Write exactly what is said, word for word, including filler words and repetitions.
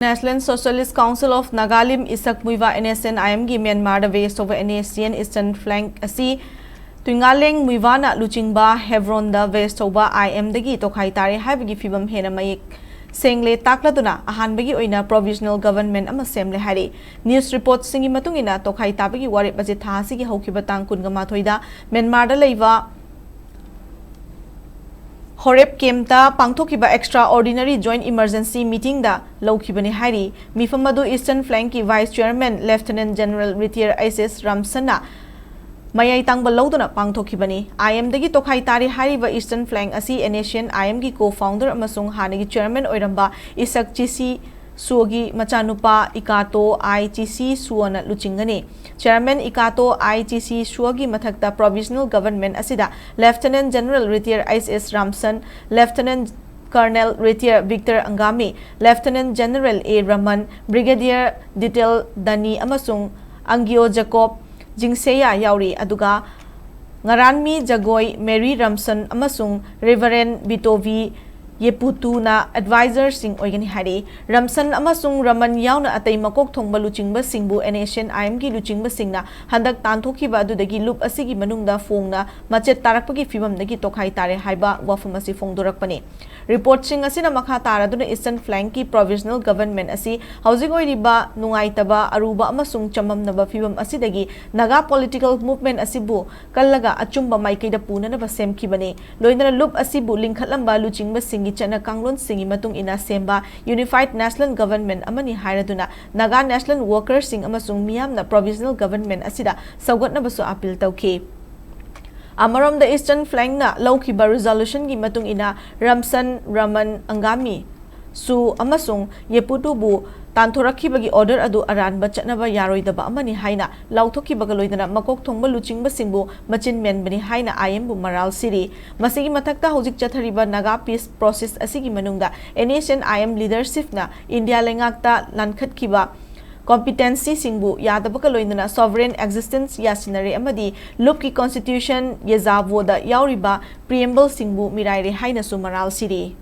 National Socialist Council of Nagalim, ꯏꯁꯛ Muivah, NSCN-IM-ꯒꯤ ꯃ꯭ꯌꯥꯟꯃꯥꯔꯗ ꯕꯦꯁ ꯇꯧꯕ NSCN Eastern Flank ꯑꯁꯤ ꯇꯨꯏꯉꯥꯂꯦꯡ ꯃꯨꯏꯚꯥꯅ ꯂꯨꯆꯤꯡꯕ ꯍꯦꯕ꯭ꯔꯣꯟꯗ ꯕꯦꯁ ꯇꯧꯕ IM-ꯗꯒꯤ ꯇꯣꯈꯥꯏ ꯇꯥꯔꯦ ꯍꯥꯏꯕꯒꯤ ꯐꯤꯚꯝ ꯍꯦꯟꯅ ꯃꯌꯦꯛ ꯁꯦꯡꯂꯦ ꯇꯥꯛꯂꯗꯨꯅ ꯑꯍꯥꯟꯕꯒꯤ ꯑꯣꯏꯅ provisional government ꯑꯃ ꯁꯦꯝꯂꯦ ꯍꯥꯏꯔꯤ꯫ News reportꯁꯤꯡꯒꯤ ꯃꯇꯨꯡ ꯏꯟꯅ ꯇꯣꯈꯥꯏ ꯇꯥꯕꯒꯤ ꯋꯥꯔꯦꯞ ꯑꯁꯤ ꯊꯥ ꯑꯁꯤꯒꯤ ꯍꯧꯈꯤꯕ ꯇꯥꯡ ꯀꯨꯟꯒ ꯃꯥꯊꯣꯏꯗ ꯃ꯭ꯌꯥꯟꯃꯥꯔꯗ ꯂꯩꯕ ꯍꯣꯔꯦꯞ ꯀꯦꯝꯞꯇ ꯄꯥꯡꯊꯣꯛꯈꯤꯕ Extraordinary Joint Emergency Meeting-ꯗ ꯂꯧꯈꯤꯕꯅꯤ ꯍꯥꯏꯔꯤ꯫ ꯃꯤꯐꯝ ꯑꯗꯨ Eastern Flank-ꯀꯤ Vice Chairman Lieutenant General Retire H S ꯔꯥꯝꯁꯟꯅ ꯃꯌꯥꯏ ꯇꯥꯡꯕ ꯂꯧꯗꯨꯅ ꯄꯥꯡꯊꯣꯛꯈꯤꯕꯅꯤ꯫ IM-ꯗꯒꯤ ꯇꯣꯈꯥꯏ ꯇꯥꯔꯤ ꯍꯥꯏꯔꯤꯕ Eastern Flank ꯑꯁꯤ NSCN-IM-ꯒꯤ co-founder ꯑꯃꯁꯨꯡ ꯍꯥꯟꯅꯒꯤ chairman ꯑꯣꯏꯔꯝꯕ ꯏꯁꯛ ꯆꯤꯁꯤ ꯁꯨꯑꯣꯒꯤ ꯃꯆꯥꯅꯨꯄꯥ ꯏꯀꯥꯇꯣ ꯑꯥꯏ ꯆꯤꯁꯤ ꯁꯨꯑꯣꯅ ꯂꯨꯆꯤꯡꯒꯅꯤ꯫ Chairman ꯏꯀꯥꯇꯣ ꯑꯥꯏ ꯆꯤꯁꯤ ꯁꯨꯑꯣꯒꯤ ꯃꯊꯛꯇ provisional government ꯑꯁꯤꯗ Lieutenant General Retire H S ꯔꯥꯝꯁꯟ, Lieutenant Colonel Retire Victor Angami, Lieutenant General ꯑꯦ ꯔꯃꯟ, Brigadier ꯗꯤꯇꯦꯜ ꯗꯅꯤ ꯑꯃꯁꯨꯡ ꯑꯪꯒꯤꯑꯣ ꯖꯦꯀꯣꯕ ꯖꯤꯡꯁꯦꯌꯥ ꯌꯥꯎꯔꯤ, ꯑꯗꯨꯒ ꯉꯔꯥꯟꯃꯤ ꯖꯒꯣꯏ ꯃꯦꯔꯤ ꯔꯝꯁꯟ ꯑꯃꯁꯨꯡ ꯔꯦꯚꯔꯦꯟ ꯕꯤꯇꯣꯚꯤ ꯌꯦꯄꯨꯇꯨꯅ advisor-ꯁꯤꯡ ꯑꯣꯏꯒꯅꯤ ꯍꯥꯏꯔꯤ꯫ ꯔꯝꯁꯟ ꯑꯃꯁꯨꯡ ꯔꯃꯟ ꯌꯥꯎꯅ ꯑꯇꯩ ꯃꯀꯣꯛ ꯊꯣꯡꯕ ꯂꯨꯆꯤꯡꯕꯁꯤꯡꯕꯨ NSCN-IM-ꯒꯤ ꯂꯨꯆꯤꯡꯕꯁꯤꯡꯅ ꯍꯟꯗꯛ ꯇꯥꯟꯊꯣꯛꯈꯤꯕ ꯑꯗꯨꯗꯒꯤ ꯂꯨꯞ ꯑꯁꯤꯒꯤ ꯃꯅꯨꯡꯗ ꯐꯣꯡꯅ ꯃꯆꯦꯠ ꯇꯥꯔꯛꯄꯒꯤ ꯐꯤꯚꯝꯗꯒꯤ ꯇꯣꯈꯥꯏ ꯇꯥꯔꯦ ꯍꯥꯏꯕ ꯋꯥꯐꯝ ꯑꯁꯤ ꯐꯣꯡꯗꯣꯔꯛꯄꯅꯤ꯫ Report-ꯁꯤꯡ ꯑꯁꯤꯅ ꯃꯈꯥ ꯇꯥꯔꯗꯨꯅ Eastern Flank-ꯀꯤ provisional government ꯑꯁꯤ ꯍꯧꯖꯤꯛ ꯑꯣꯏꯔꯤꯕ ꯅꯨꯡꯉꯥꯏꯇꯕ, ꯑꯔꯨꯕ ꯑꯃꯁꯨꯡ ꯆꯃꯝꯅꯕ ꯐꯤꯚꯝ ꯑꯁꯤꯗꯒꯤ ꯅꯥꯒꯥ political movement ꯑꯁꯤꯕꯨ ꯀꯜꯂꯒ ꯑꯆꯨꯝꯕ ꯃꯥꯏꯀꯩꯗ ꯄꯨꯅꯅꯕ ꯁꯦꯝꯈꯤꯕꯅꯤ꯫ ꯂꯣꯏꯅꯅ ꯂꯨꯞ ꯑꯁꯤꯕꯨ ꯂꯤꯡꯈꯠꯂꯝꯕ ꯂꯨꯆꯤꯡꯕꯁꯤꯡꯒꯤ ꯆꯠꯅ ꯀꯥꯡꯂꯣꯟꯁꯤꯡꯒꯤ ꯃꯇꯨꯡ ꯏꯟꯅ ꯁꯦꯝꯕ unified national government ꯑꯃꯅꯤ ꯍꯥꯏꯔꯗꯨꯅ ꯅꯥꯒꯥ national worker-ꯁꯤꯡ ꯑꯃꯁꯨꯡ ꯃꯤꯌꯥꯝꯅ provisional government ꯑꯁꯤꯗ ꯁꯧꯒꯠꯅꯕꯁꯨ appeal ꯇꯧꯈꯤ꯫ ꯑꯃꯔꯣꯝꯗ Eastern Flank-ꯅ ꯂꯧꯈꯤꯕ resolution-ꯒꯤ ꯃꯇꯨꯡ ꯏꯟꯅ ꯔꯝꯁꯟ, ꯔꯃꯟ, ꯑꯪꯒꯥꯃꯤ, ꯁꯨ ꯑꯃꯁꯨꯡ ꯌꯦꯄꯨꯇꯨꯕꯨ ꯇꯥꯟꯊꯣꯔꯛꯈꯤꯕꯒꯤ order ꯑꯗꯨ ꯑꯔꯥꯟꯕ ꯆꯠꯅꯕ ꯌꯥꯔꯣꯏꯗꯕ ꯑꯃꯅꯤ ꯍꯥꯏꯅ ꯂꯥꯎꯊꯣꯛꯈꯤꯕꯒ ꯂꯣꯏꯅꯅ ꯃꯀꯣꯛ ꯊꯣꯡꯕ ꯂꯨꯆꯤꯡꯕꯁꯤꯡꯕꯨ ꯃꯆꯤꯟ ꯃꯦꯟꯕꯅꯤ ꯍꯥꯏꯅ IM-ꯕꯨ ꯃꯔꯥꯜ ꯁꯤꯔꯤ꯫ ꯃꯁꯤꯒꯤ ꯃꯊꯛꯇ ꯍꯧꯖꯤꯛ ꯆꯠꯊꯔꯤꯕ ꯅꯥꯒꯥ peace process ꯑꯁꯤꯒꯤ ꯃꯅꯨꯡꯗ NSCN-IM leadership-ꯅ ꯏꯟꯗꯤꯌꯥ ꯂꯩꯉꯥꯛꯇ ꯂꯥꯟꯈꯠꯈꯤꯕ competency-ꯁꯤꯡꯕꯨ ꯌꯥꯗꯕꯒ ꯂꯣꯏꯅꯅ sovereign existence ꯌꯥꯁꯤꯟꯅꯔꯦ ꯑꯃꯗꯤ ꯂꯨꯞꯀꯤ constitution ꯌꯦꯖꯥꯕꯣꯗ ꯌꯥꯎꯔꯤꯕ preamble-ꯁꯤꯡꯕꯨ ꯃꯤꯔꯥꯏꯔꯦ ꯍꯥꯏꯅꯁꯨ ꯃꯔꯥꯜ ꯁꯤꯔꯤ꯫